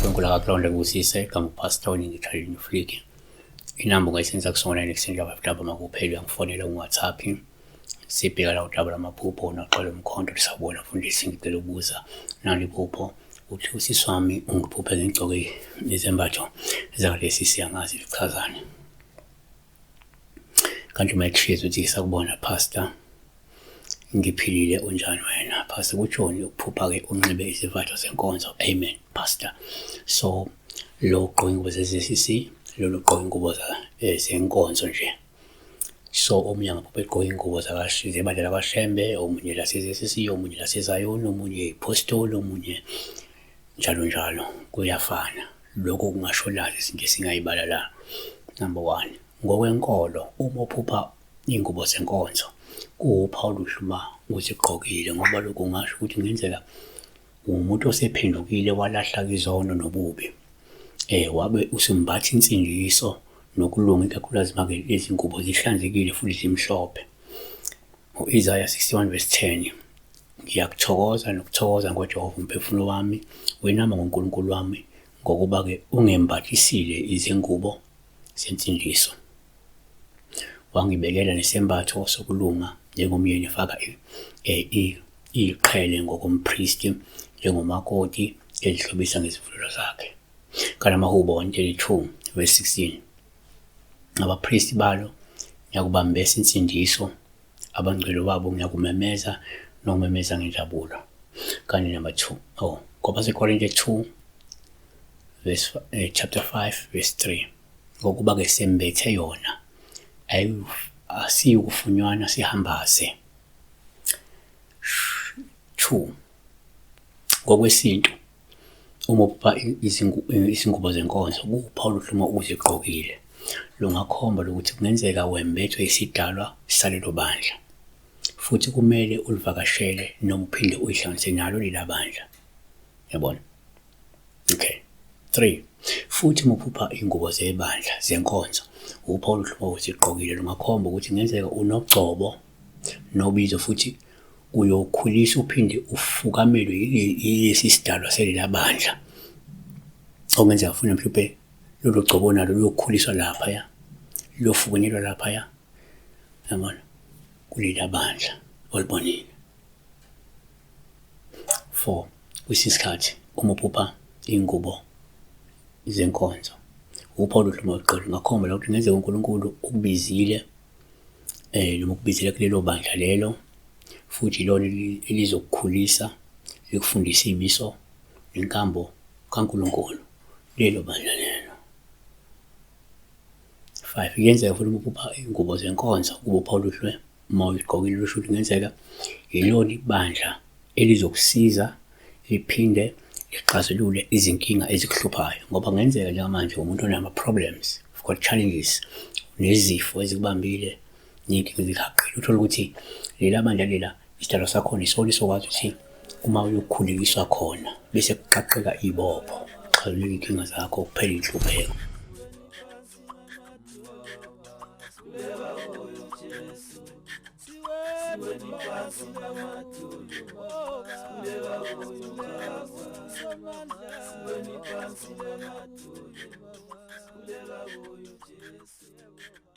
uNkulunkulu akakulonde kubusise gama uPastor ngithalini Fliki. Inamba ungayisebenzisa kusona ekuseni kaBaba makuphela uyangifonela ku-WhatsApp. Sibheka la udaba lamaphupho noxolo umkhonto lisawubona mfundisi ngicela ukubuza nali iphupho uthi usisi wami ungiphuphe ngigcoke izembatho zakalesi siyangazi lichazani. Kanti uma ekushiza uthi sakubona pastor ngiphilile unjani wena pastor kutshoni ukuphupha-ke unxibe izivatho zenkonzo amen pastor so lo ugqoka ingubo ze-ZCC lolu ugqoka ingubo zenkonzo nje so omunye angaphupha egqoka ingubo zebandla lakwaShembe omunye lase-ZCC omunye laseZayoni omunye iphostoli omunye njalo njalo kuyafana lokho kungasho lazi izinto esingayibala la number one ngokwenkolo uma uphupha iy'ngubo zenkonzo kuwuphawu oluhle uma uzigqokile ngoba lokhu kungasho ukuthi kungenzeka uwumuntu osephendukile walahla izono nobubi wabe usumbatha insindiso nokulunga ikakhulukazi make lezi ngubo zihlanzekile futhi zimhlophe. U-Isaya 61 verse 10 ngiyakuthokoza nokuthokoza ngoJehova umphefumulo wami wenama ngoNkulunkulu wami ngokuba-ke ungembathisile izingubo zensindiso. Wangibekela nesembatho sokulunga njengomyeni efaka iqhele ngokompristi, njengomakoti ezihlobisa ngezivunulo zakhe. KanaMahubo 132 verse 16 Abapristi balo ngiyakubambesa insindiso, abangcwele babo ngiyakumemeza nokumemeza ngenjabulo. Kanti number 2 oh kwabaseKorinte 2 verse chapter 5 verse 3 ngokuba-ke sembethe yona asiyukufunywana sihambase. 2 ngokwesintu uma uphupha izingubo zenkonzo kuwuphawu oluhle uma uzigqokile lungakhomba lokuthi kungenzeka wembethwe isidalwa salelo bandla futhi kumele ulivakashele noma uphinde uyihlanganise nalo lela bandla yabona. Okay. 3 futhi uma uphupha iy'ngubo zebandla zenkonzo uphawu oluhle uma uzigqokile lungakhomba ukuthi kungenzeka unogcobo nobizo futhi uyokhulisa uphinde ufukamelwe yilesi sidalwa selela bandla okungenzeka funa mhlawumbe lolo gcobo nalo luyokhuliswa laphaya luyofukunyelwa laphaya yabona kulela bandla olibonile. 4 kwesinye isikhathi uma uphupha iy'ngubo zenkonzo uphawu oluhle uma ugqoke ngakhomba la ukuthi kungenzeka uNkulunkulu ukubizile noma ukubizile kulelo bandla lelo futhi ilona elizokukhulisa likufundise iy'miso nenkambo kaNkulunkulu lelo bandla lelo. 5 kuyenzeka futhi uma uphupha iy'ngubo zenkonzo kube uphawu oluhle uma uligqokile lusho ukuthi kungenzeka yilona ibandla elizokusiza liphinde lixazulule izinkinga ezikuhluphayo ngoba kungenzeka njengamanje umuntu onama-problems you've got challenges nezifo ezikubambile ney'nkinga ezikuhaqile uthole ukuthi lela bandla lela isidalwa sakhona isona isokwazi ukuthi uma uyokhulekiswa khona bese kuqaqeka ibopho xazulula iy'nkinga zakho kuphela inhlupheko. Sikhuleka kuyo Jesu.